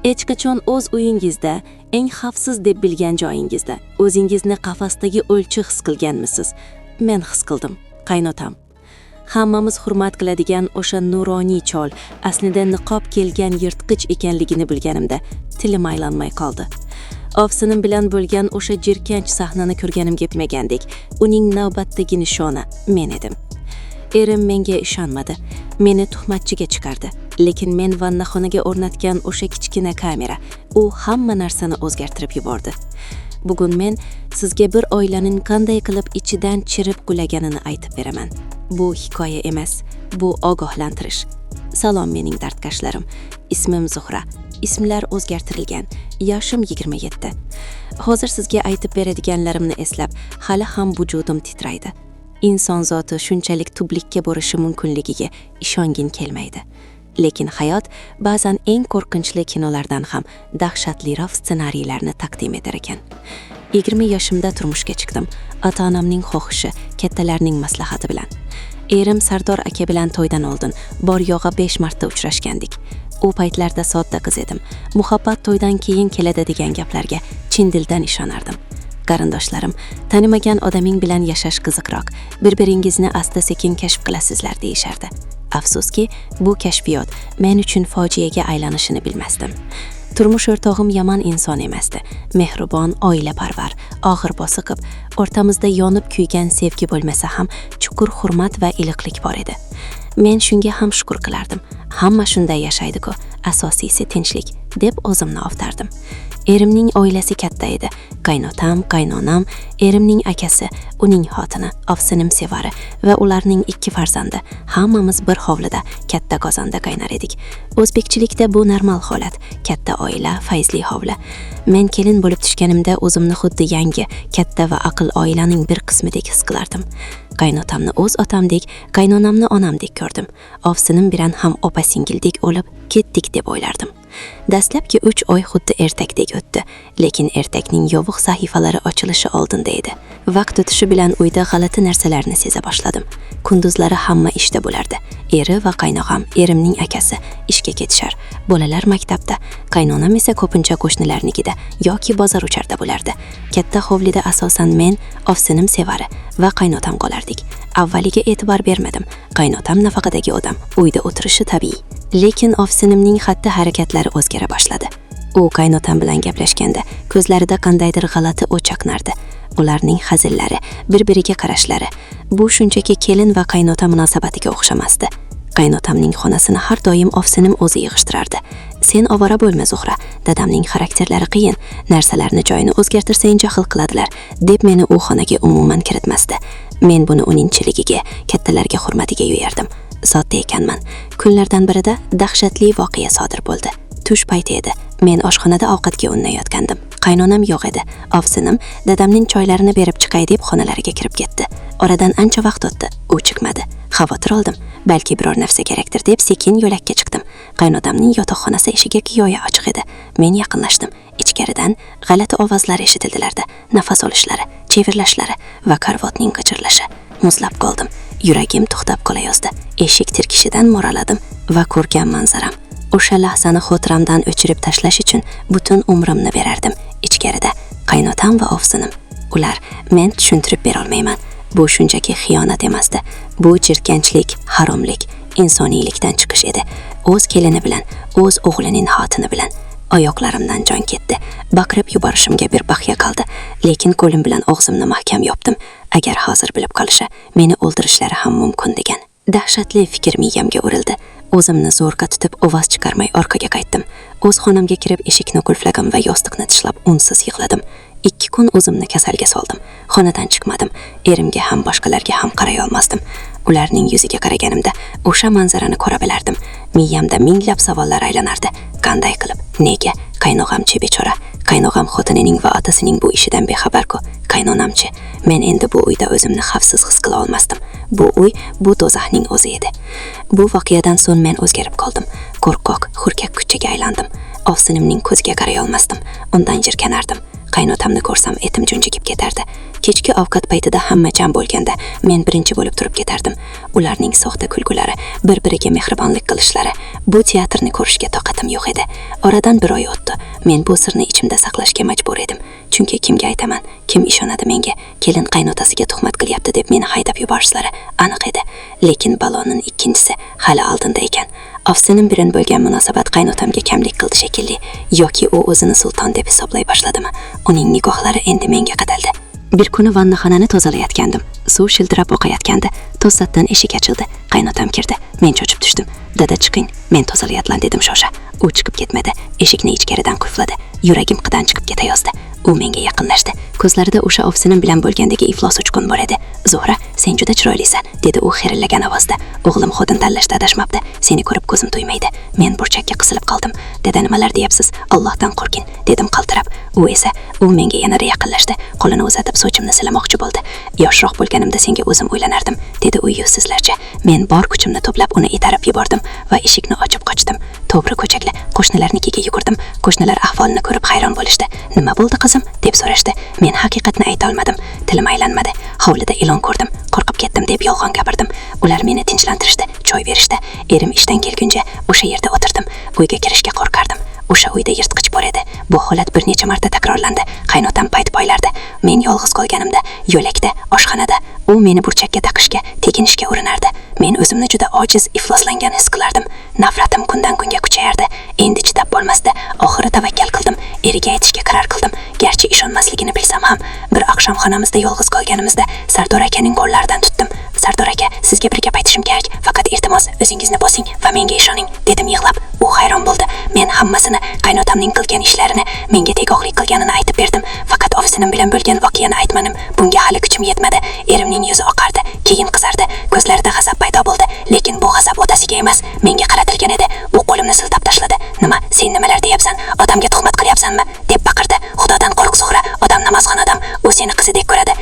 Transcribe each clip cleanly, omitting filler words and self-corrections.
Hech qachon o'z uyingizda, eng xavfsiz deb bilgan joyingizda o'zingizni qafasdagi o'lchi his qilganmisiz? Men his qildim. Qaynotam. Hammamiz hurmat qiladigan o'sha nuroniy chol aslida niqob kelgan yirtqich ekanligini bilganimda tilim aylanmay qoldi. Ovsinim bilan bo'lgan o'sha jirkanch sahnani ko'rganim ketmagandek, uning navbatdagi nishona men edim. Erim menga ishonmadi. Meni tuhmatchiga chiqardi. Lekin men vannaxonaga o'rnatgan o'sha kichkina kamera, u hamma narsani o'zgartirib yubordi. Bugun men sizga bir oilaning qanday qilib ichidan chirib qulaganini aytib beraman. Bu hikoya emas, bu ogohlantirish. Salom, mening dardkashlarim. Ismim Zuhra. Ismlar o'zgartirilgan. Yoshim 27. Hozir sizga aytib beradiganlarimni eslab, hali ham vujudim titraydi. Inson zoti shunchalik tublikka borishi mumkinligiga ishongin kelmaydi. Lekin hayot ba'zan eng qo'rqinchli kinolardan ham dahshatliroq ssenariylarni taqdim etar ekan. 20 yoshimda turmushga chiqdim. Ota-onamning xohishi, kattalarning maslahati bilan. Erim Sardor aka bilan to'ydan oldin bor yo'g'i 5 marta uchrashgandik. U paytlarda sodda qiz edim. Muhabbat to'ydan keyin keladi degan gaplarga chin dildan ishonardim. Qarindoshlarim, tanimagan odaming bilan yashash qiziqroq, bir-biringizni asta-sekin kashf qilasizlar, deyishardi. Afsuski, bu kashfiyot men uchun fojiaga aylanishini bilmasdim. Turmush o'rtog'im yomon inson emasdi. Mehribon, oilaparvar, og'ir bosiqib, o'rtamizda yonib kuygan sevgi bo'lmasa ham, chuqur hurmat va iliqlik bor edi. Men shunga ham shukur qilardim. Hamma shunday yashaydi-ku, asosiysi tinchlik, deb o'zimni ovtardim. Erimning oilasi katta edi. Qaynotam, qaynonam, erimning akasi, uning xotini, ovsinim Sevari va ularning ikki farzandi. Hammamiz bir hovlida, katta qozonda qaynar edik. O'zbekchilikda bu normal holat. Katta oila, fayzli hovli. Men kelin bo'lib tushganimda o'zimni xuddi yangi, katta va aql oilaning bir qismidek his qilardim. Qaynotamni o'z otamdek, qaynonamni onamdek ko'rdim. Ovsinim bilan ham opa singildek o'lib ketdik deb o'ylardim. Dastlabki 3 oy xuddi ertakdek o'tdi, lekin ertakning yovuq sahifalari ochilishi oldinda edi. Vaqt o'tishi bilan uyda g'alati narsalarni seza boshladim. Kunduzlari hamma ishda bo'lardi. Eri va qaynog'am, erimning akasi ishga ketishar. Bolalar maktabda, qaynonam esa ko'pincha qo'shnilarnikida yoki bozor ucharda bo'lardi. Katta hovlida asosan men, ovsinim Sevari va qaynotam qolardik. Avvaliga e'tibor bermadim. Qaynotam nafaqadagi odam, uyda o'tirishi tabiiy. Lekin ovsinimning xatti-harakatlari o'zgara boshladi. U qaynotam bilan gaplashganda ko'zlarida qandaydir g'alati o't chaqnardi. Ularning hazillari, bir-biriga qarashlari bu shunchaki kelin va qaynota munosabatiga o'xshamasdi. Qaynotamning xonasini har doim ovsinim o'zi yig'ishtirardi. "Sen ovora bo'lma, Zuhra, dadamning xarakterlari qiyin, narsalarni joyini o'zgartirsang jahl qiladilar", deb meni u xonaga umuman kiritmasdi. Men buni uning chiligiga, kattalarga hurmatiga yo'yardim. Sodda ekanman. Kunlardan birida dahshatli voqea sodir bo'ldi. Tush payti edi. Men oshxonada ovqatga unnayotgandim. Qaynonam yo'q edi. Ovsinim dadamning choylarini berib chiqay deb xonalariga kirib ketdi. Oradan ancha vaqt o'tdi. U chiqmadi. Xavotir oldim. Balki biror narsa kerakdir deb sekin yo'lakka chiqdim. Qaynotamning yotoqxonasi eshigi kiyoya ochiq edi. Men yaqinlashdim. Ichkaridan g'alati ovozlar eshitildilarda. Nafas olishlari, chevirlashlari va karvotning g'ijirlashi. Muzlab qoldim. Yuragim to'xtab qolayozdi. Eshik tirkishidan mo'raladim va ko'rgan manzaram. O'sha lahzani xotiramdan o'chirib tashlash uchun butun umrimni berardim. Ichkarida qaynotam va ovsinim. Ular, men tushuntirib bera olmayman. Bu shunchaki xiyonat emasdi. Bu jirkanchlik, haromlik, insoniylikdan chiqish edi. O'z kelini bilan, o'z o'g'lining xotini bilan. Oyoqlarimdan jon ketdi. Baqirib yuborishimga bir baxya qoldi. Lekin qo'lim bilan og'zimni mahkam yopdim. Agar hozir bilib qolisha, meni o'ldirishlari ham mumkin degan dahshatli fikr miyamga urildi. O'zimni zo'rg'a tutib, ovoz chiqarmay orqaga qaytdim. O'z xonamga kirib eshikni qulfladim va yostiqni tishlab unsiz yig'ladim. 2 kun o'zimni kasalga soldim. Xonadan chiqmadim. Erimga ham, boshqalarga ham qaray olmasdim. Ularning yuziga qaraganimda o'sha manzarani ko'ra bilardim. Miyamda minglab savollar aylanardi. Qanday qilib? Nega? Qaynog'amchi bechora? Qaynog'am xotinining va otasining bu ishidan bexabar-ku. Qaynonamchi? Men endi bu uyda o'zimni xavfsiz his qila olmasdim. Bu uy, bu do'zaxning o'zi edi. Bu voqeadan so'ng men o'zgarib qoldim. Qo'rqoq, hurkak kuchchaga aylandim. Ovsinimning ko'ziga qaray olmasdim. Undan jirkanardim. Qaynotamni ko'rsam etim junjikib ketardi. Kechki ovqat paytida hamma jam bo'lganda men birinchi bo'lib turib ketardim. Ularning soxta kulgulari, bir-biriga mehribonlik qilishlari, bu teatrni ko'rishga toqatim yo'q edi. Oradan bir oy o'tdi. Men bu sirni ichimda saqlashga majbur edim. Chunki kimga aytaman, kim ishonadi menga? Kelin qaynotasiga tuhmat qilyapti deb meni haydab yuborishlari aniq edi. Lekin baloning ikkinchisi hali oldinda ekan. Ovsinim bilan bo'lgan munosabat qaynotamga kamlik qildi shekilli, yoki u o'zini sulton deb hisoblay boshladimi? Uning nigohlari endi menga qadaldi. Bir kuni vannaxonani tozalayotgandim. Suv shildirab oqayotgandi. To'satdan eshik ochildi. Qaynotam kirdi. Men cho'chib tushdim. "Dada, chiqing, men tozalayapman", dedim shosha. U chiqib ketmadi. Eshikni ichkaridan qulfladi. Yuragim qidan chiqib ketayozdi. U menga yaqinlashdi. Ko'zlarida o'sha ovsinim bilan bo'lgandagi iflos uchqun bor edi. "Zuhra, sen juda chiroylisan", dedi u xirillagan ovozda. "O'g'lim xotin tanlashda adashmabdi. Seni ko'rib ko'zim to'ymaydi." Men burchakka qisilib qoldim. "Dada, nimalar deyapsiz? Allohdan qo'rqing", dedim qaltirab. U esa, u menga yanada yaqinlashdi. Qo'lini uzatib sochimni silamoqchi bo'ldi. "Yoshroq bo'lganimda senga o'zim uylanardim", dedi u yuzsizlarcha. Men bor kuchimni to'plab uni itarib yubordim va eshikni ochib qochdim. To'g'ri ko'chakli qo'shnilarnikiga yugurdim. Qo'shnilar ahvolni ko'rib hayron bo'lishdi. "Nima bo'ldi, qizim?" deb so'rashdi. Men haqiqatni ayta olmadim. Tilim aylanmadi. "Hovlida ilon ko'rdim, qo'rqib ketdim", deb yolg'on gapirdim. Ular meni tinchlantirishdi, choy berishdi. Erim ishdan kelguncha o'sha yerda o'tirdim. Uyga kirishga qo'rqardim. O'sha uyda yirtqich bor edi. Bu holat bir necha marta takrorlandi. Qaynotam payt poylardi. Men yolg'iz qolganimda, yo'lakda, oshxonada u meni burchakka taqishga, teginishga urinardi. Men o'zimni juda ojiz, ifloslangan his qilardim. Nafratim kundan kunga kuchayardi. Endi chidab bo'lmasdi. Oxiri tavakkal qildim. Eriga aytishga qaror qildim. Garchi ishonmasligini bilsam ham, bir oqshom xonamizda yolg'iz qolganimizda Sardor akaning qo'llaridan tutdim. "Sardor aka, sizga bir gap aytishim kerak. Faqat iltimos, o'zingizni bosing va menga ishoning", dedim yig'lab. U hayron bo'ldi. Men hammasini, qaynotamning qilgan ishlarini, menga tegoqlik qilganini aytib berdim. Faqat ovsinim bilan bo'lgan voqeani aytmadim. Bunga hali kuchim yetmadi. Erimning yuzi oqardi, keyin qizardi. Ko'zlarida g'azab paydo bo'ldi. Lekin bu g'azab otasiga emas, menga qaratilgan edi. U qo'limni siltab tashladi. "Nima, sen nimalar deyapsan? Odamga tuhmat qilyapsanmi?" deb baqirdi. "Xudodan qo'rq, Zuhra. Odam namozxon odam. U seni qizidek ko'radi.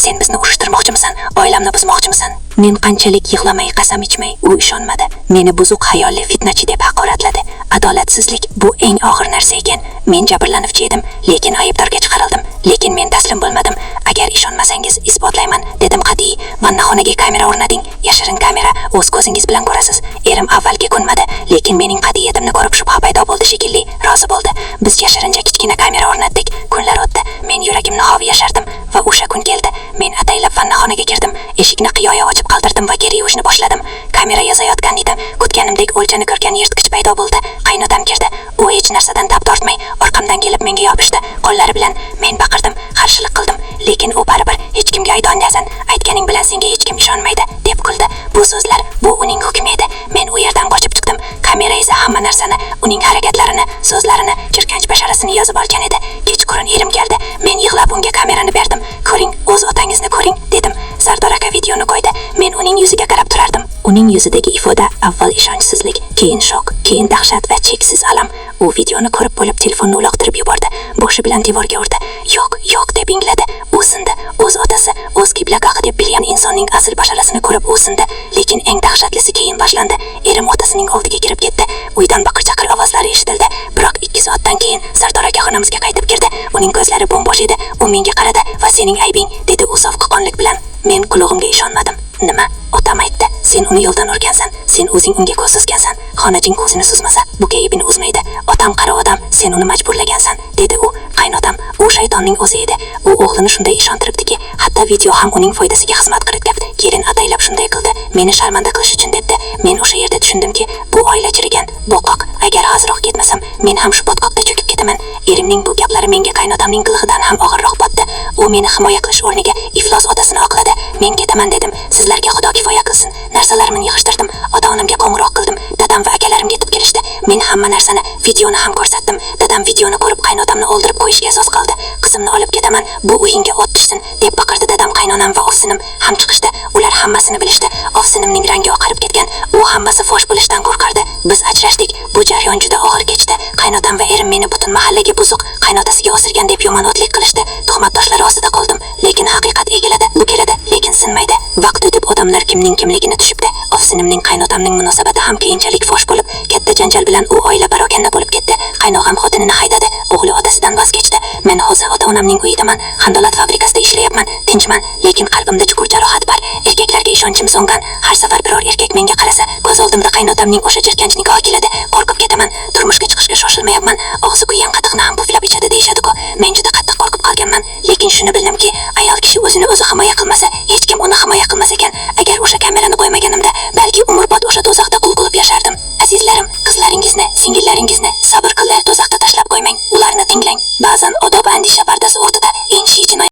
Sen bizni urushtirmoqchimisan? Oilamni buzmoqchimisan?" Men qanchalik yig'lamay, qasam ichmay, u ishonmadi. Meni buzuq xayolli fitnachi deb haqoratladi. Adolatsizlik bu eng og'ir narsa ekan. Men jabrlanuvchi edim, lekin aybdorga chiqarildim. Lekin men taslim bo'lmadim. "Agar ishonmasangiz, isbotlayman", dedim qat'iy. "Vannaxonaga kamera o'rnating, yashirin kamera, o'z ko'zingiz bilan ko'rasiz." Erim avvalgi ko'nmadi, lekin mening qat'iyatimni ko'rib shubha paydo bo'ldi shekilli, rozi bo'ldi. Biz yashirincha kichkina kamera o'rnatdik. Kunlar o'tdi. Men yuragimni hovi yashardim va o'sha kun keldi. Men ataylab vannaxonaga kirdim. Eshikni qiyoya ochib qoldirdim va kir yuvishni boshladim. Kamera yozayotgan edim. Kutganimdek o'ljani ko'rgan yirtqich paydo bo'ldi. Qaynotam kirdi. U hech narsadan tap tortmay, orqamdan kelib menga yopishdi. Qo'llari bilan. Men baqirdim, qarshilik qildim, lekin u baribir "Hech kimga aytolmaysan, aytganing bilan senga hech kim ishonmaydi", deb kuldi. Bu so'zlar, bu uning hukmi edi. Men u yerdan qochib chiqdim. Kamera esa hamma narsani, uning harakatlarini, so'zlarini, jirkanch basharasini yozib olgan edi. Kechqurun erim keldi. Men yig'lab unga kamerani berdim. "Ko'ring, o'z otangizni ko'ring", dedim. Sardor aka videoni qo'ydi. Men uning yuziga qarab turardim. Uning yuzidagi ifoda avval ishonchsizlik, keyin shok, keyin dahshat va cheksiz alam. U videoni ko'rib bo'lib telefonni uloqtirib yubordi. Boshi bilan devorga urdi. "Yo'q, yo'q", deb ingladi. U sindi. O'z otasi, o'z qiblagohi deb bilgan insonning asl basharasini ko'rib u sindi. Lekin eng dahshatlisi keyin boshlandi. Erim otasining oldiga kirib ketdi. Uydan baqir-chaqir ovozlari eshitildi. Biroq 2 soatdan keyin Sardor aka xonamizga qaytib kirdi. Uning ko'zlari bo'm-bo'sh edi. U menga qaradi va "Sening aybing", dedi u sovuqqonlik bilan. Men qulog'imga ishonmadim. "Nima? Otam aytdi. Sen uni yo'ldan urgansan. Sen o'zing unga ko'z suzgansan. Xonajing ko'zini suzmasa, bu aybini uzmaydi. Otam qari odam, sen uni majburlagansan", dedi u. Qaynotam, u shaytonning o'zi edi. U o'g'lini shunday ishontiribdiki, hatto video ham uning foydasiga xizmat qilibdi. Kelin ataylab shunday qildi. Meni sharmanda qilish uchun debdi. Men o'sha yerda tushundimki, bu oila chirigan botqoq. Agar hozirroq ketmasam, men ham shu botqoqda cho'kib ketaman. Erimning bu gaplari menga qaynotamning qilig'idan ham og'irroq botdi. U meni himoya qilish o'rniga iflos otasini oqladi. "Men ketaman", dedim. "Sizlarga Xudo kifoya qilsin." Narsalarimni yig'ishtirdim. Ota-onamga qo'ng'iroq qildim. Dadam va akalarim yetib kelishdi. Men hamma narsani, videoni ham ko'rsatdim. Dadam videoni ko'rib qaynotamni o'ldirib qo'yishga so'z qildi. "Qizimni olib ketaman, bu uyingga o't tushsin", deb baqirdi dadam. Qaynonam va ovsinim ham chiqishdi. Ular hammasini bilishdi. Ovsinimning rangi oqarib ketgan. U hammasi fosh bo'lishidan qo'rqardi. Biz ajrashdik. Bu jarayon juda og'ir kechdi. Qaynotam va erim meni butun mahallaga buzuq, qaynotasiga osirgan deb yomonotlik qilishdi. Tuhmat toshlari ostida qoldim. Lekin haqiqat egiladi, bukiladi, lekin sinmaydi. Vaqt o'tib odamlar kimning kimligini tushibdi. Ovsinimning qaynotamning munosabati ham keyinchalik fosh bo'lib, katta janjal bilan u oila parokanda bo'lib ketdi. Qaynog'am xotinini haydadi, o'g'li otasidan voz kechdi. Men hozir ota-onamning uyidaman. Xandolat fabrikasida ishlayapman. Tinchman, lekin qalbimda chuqur jarohat bor. Erkaklarga ishonchim so'ngan. Har safar biror erkak menga qarasa, ko'z oldimda qaynotamning o'sha jirkanch nigohi keladi. Qo'rqib ketaman. Turmushga chiqishga shoshilmayapman. Og'zi kuygan qatiqni ham puflab ichadi deyishadi-ku. Men juda qattiq qo'rqib qolganman. Lekin shuni bildimki, ayol kishi o'zini o'zi himoya qilmasa, hech kim uni himoya qilmas ekan. Agar o'sha kamerani qo'ymaganimda, balki umrbod o'sha do'zaxda qul qilib yashardim. Azizlarim, qizlaringizni, singillaringizni sabr qillar do'zaxda tashlab qo'ymang. Ularni tinglang. Ba'zan odob andisha